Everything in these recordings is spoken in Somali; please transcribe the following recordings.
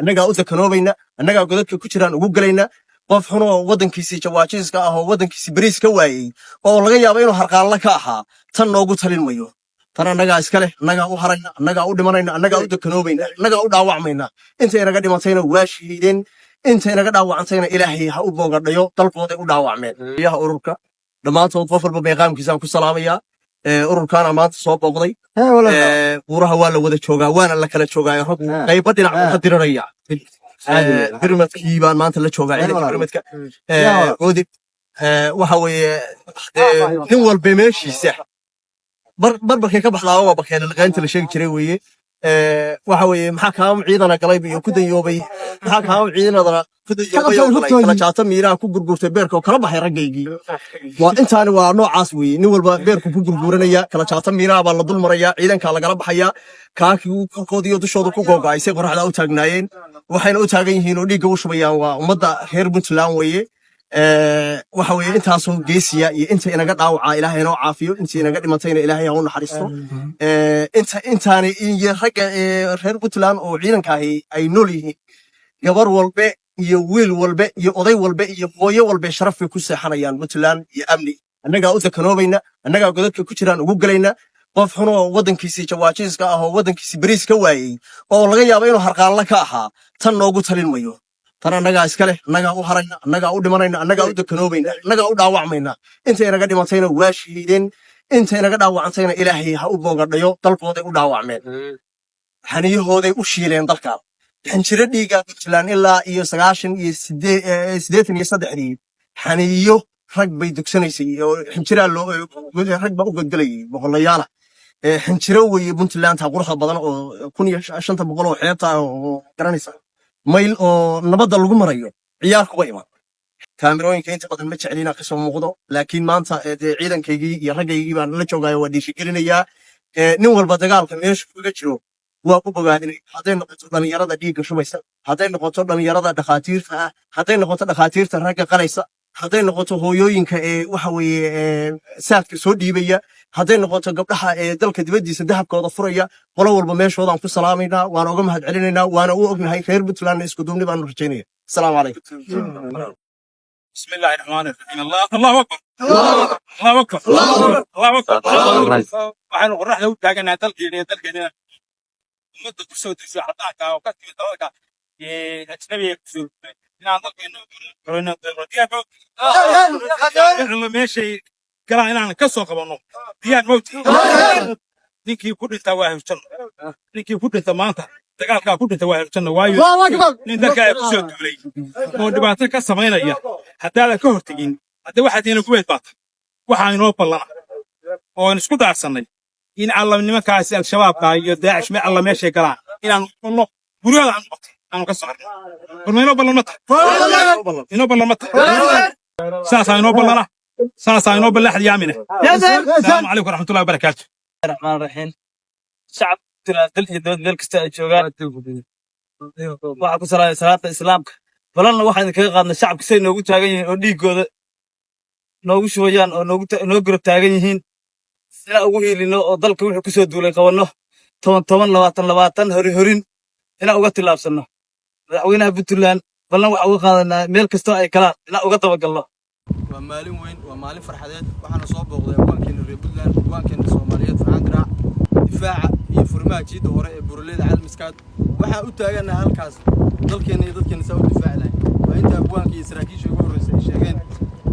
Annagaa u dakanoobayna, annagaa godadka ku jiraan ugu gelayna. Qof xun oo waddankiisii jawaajiiska ah oo waddankiisii bariis ka waayey oo laga yaabo inuu harqaanla ka ahaa, tan noogu talin mayo. Tan annagaa iska leh, annagaa u harayna, annagaa u dhimanayna, annagaa u dakanoobayna, annagaa u dhaawacmayna. Inta inaga dhimatayna waa shahiideen, inta inaga dhaawacantayna Ilaahay ha u boogadhayo, dalkooday u dhaawacmeen. Yaha ururka dhammaantood, qof walba meeqaamkiisaan ku salaamayaa. Ururkaana maanta soo booqday. Buuraha waa la wada joogaa, waana la kala joogaa. Raggu qaybo dhinac buu ka diriraya. Birmadkii baan maanta la joogaa, ciidanka birmadka Godib. Waxa weeye nin walba meeshiisa barbarkay ka baxdaa waa bakeela liqaynta la sheegi jiray weeye. Waxa weeye, maxaa kaama ciidana galay iyo ku danyoobay, maxaa kaama ciidanadana ku danyoobay oo galay kala jaata miiraha ku gurgurtay beerka oo kala baxay raggaygii. Waa intaani, waa noocaas weeye. Nin walba beerku ku gurguranaya, kala jaata miiraha baa la dul maraya, ciidankaa lagala baxaya. Kaakii korkood iyo dushooda ku gogo'ay say qoraxda u taagnaayeen, waxayna u taagan yihiin oo dhiigga u shubayaan waa ummadda reer Puntland weeye. Waxa weeye, intaasoo geesiya iyo inta inaga dhaawaca Ilaahay inoo caafiyo, inta inaga dhimatayna Ilaahay ha u naxariisto. Inta intaani iyo ragga reer Puntland oo ciidankaahi ay nool yihiin, gabar walbe iyo wiil walbe iyo oday walbe iyo hooyo walbe sharaf bay ku seexanayaan Puntland iyo amni. Annagaa u dakanoobayna, annagaa godadka ku jiraan ugu gelayna. Qof xun oo waddankiisii jawaajiiska ah oo waddankiisii bariis ka waayey oo laga yaabo inuu harqaanla ka ahaa, tan noogu talin mayo. Tan annagaa iska leh, annagaa u harayna, annagaa u dhimanayna, annagaa u dakanoobayna, annagaa u dhaawacmayna. Inta inaga dhimatayna waa shahiideen, inta inaga dhaawacantayna Ilaahay ha u boogadhayo, dalkooday u dhaawacmeen, xaniyahooday u shiileen dalkan. Xinjiro dhiiga Puntland ilaa iyo 83-dii xaniyo rag bay dugsanaysay oo xinjiraa loo rag baa u godgelayay boqolayaala. Xinjiro weeye Puntlandta quruxda badan oo 1500 oo xeebta ah oo garanaysa mayl oo nabadda lagu marayo ciyaar kuga iman. Kaamirooyinka inta badan ma jecli inaan kasoo muuqdo, laakiin maanta dee ciidankaygii iyo raggaygii baan la joogaayo, waa dhiirigelinayaa. Nin walba dagaalka meesha kaga jiro waa ku bogaadinay, hadday noqoto dhalinyarada dhiigga shubaysa, hadday noqoto dhalinyarada dhakhaatiirta ah, hadday noqoto dhakhaatiirta ragga qalaysa, hadday noqoto hooyooyinka ee waxa weeye saadka soo dhiibaya, hadday noqoto gabdhaha ee dalka dibaddiisa dahabkooda furaya. Qolo walba meeshoodaan ku salaamaynaa, waana uga mahad celinaynaa, waana u ognahay reer Puntlandna isku duubni baanu rajaynaya. Asalaamu calaykum. بسم الله الرحمن الرحيم. الله الله اكبر، الله اكبر، الله اكبر. Waxaanu qoraxda u taaganahay dalkeena iyo dalkeena ummadda ku soo dushay cadaanka oo ka timid dalalka ajnabiga kusoo inaan dalkeena xoreyno. Diyaar mawti meeshay galaan inaan ka soo qabanno, diyaar mawti. Ninkii ku dhintaa waa hirjanno, ninkii ku dhinta maanta dagaalkaa ku dhinta waa hirjanno, waayo nin dalkaa ku soo duulay oo dhibaato ka samaynaya haddaadan ka hortegin, hadda waxaad ina gubeed baata. Waxaa inoo ballana oo aan isku daarsannay in alla nimankaasi Al-Shabaabka iyo Daacish me alla meeshay galaan inaan qolno guryahooda aan noqotay aanu ka saarno. War ma inoo ballan ma tahay? Inoo ballan ma tahay? Saasaa inoo ballana, saasaa inoo ballan. Axad yaamine. Asalaamu calaykum waraxmatullahi wabarakaatu. الرحمن الرحيم. Shacab Puntland dal iyo dibad meel kasta ay joogaan, waxaa ku salaamay salaada Islaamka. Balanna waxaan idinkaga qaadnay shacabka say noogu taagan yihiin oo dhiiggooda noogu shubayaan oo noogu noo garab taagan yihiin inaan ugu hiilino oo dalka wuxuu kusoo duulay qabanno, 10 10, 20 20, hori horin inaan uga tillaabsanno. Madaxweynaha Puntland ballan waxaan uga qaadanaa meel kastoo ay galaan inaan uga dabagalno. Waa maalin weyn, waa maalin farxadeed. Waxaana soo booqday abwaankeena reer Puntland, abwaankeena Soomaaliyeed Farxaan Diraac, difaaca iyo furmaha jiidda hore ee buraleyda Calmiskaad. Waxaan u taaganahay halkaas dalkeenna iyo dadkeenna saa u difaaci lahay. Waa inta abwaanka iyo saraakiisha ugu horreysay ay sheegeen.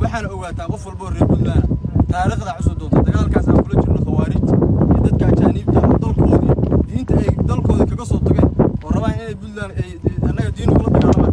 Waxaana ogaataa qof walba oo reer Puntland taariikhda cusub doonta dagaalkaas aan kula jirno Khawaarijta iyo dadka ajaaniibta oo dalkoodii diinta ay dalkoodii kaga soo tageen oo rabaan inay Puntland ay annaga diin ugula dagaalamaan.